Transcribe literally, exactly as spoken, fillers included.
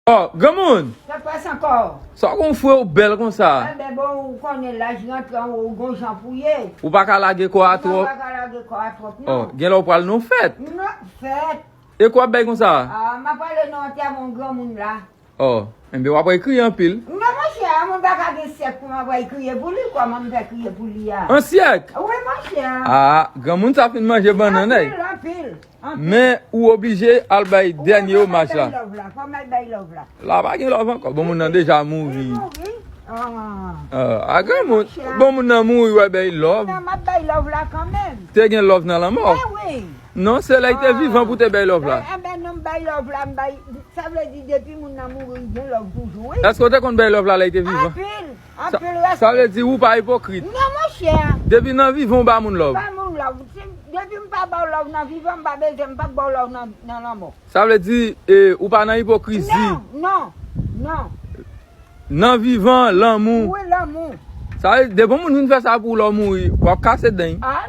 Oh, granmoun! Sa pas ankò? Sa w konn fwe w bèl konsa? Enben bon, ou konnen laj rantre an ou gon jan pou ye. Ou pa ka lage kò a twòp? Ou pa ka lage kò a twòp, Oh, non. Gen lè w pral nan fèt. Non, fèt. E kò w ap bay konsa? Ah, m ap ale nan antèman yon granmoun la. Oh, enben w ap kriye anpil. Non, monchè, yon moun pa ka gen syèk pou m ap al kriye pou li, kòman m fè kriye pou li a? An syèk? Wi, monchè. Ah, granmoun sa fin manje bannann, ey. Anpil, anpil, anpil. Men ou oblije al bay dènye omaj la. Fò m al bay love la. La pa gen love ankò. Bon, moun nan deja mouri. Li mouri? Ah. Ah, a granmoun. Bon, moun nan mouri, w ap bay love. Non, m ap bay love la kanmenm. Te gen love nan lanmò. Eh wi. Non, se lè l te Ah. vivan pou te bay love la. Eh, eh ben non, m bay love la, m bay. Sa vle di depi moun nan mouri, gen love toujou, wi. Èske w te konn bay love la lè l te vivan? Anpil, Sa, anpil respè. Sa vle di ou pa ipokrit. Non, monchè. Depi nan vivan w ba moun love. Ba moun love. Si, depi m pa ba w love nan vivan, m pa bezwen, m pa ba w love nan, nan lanmò. Sa vle di e, ou pa nan ipokrizi. Non, non, non. Nan vivan, lanmou. Wi, lanmou. Sa vle di, depi yon moun vin fè sa pou ou lè w mouri, w ap kase dan. Ah,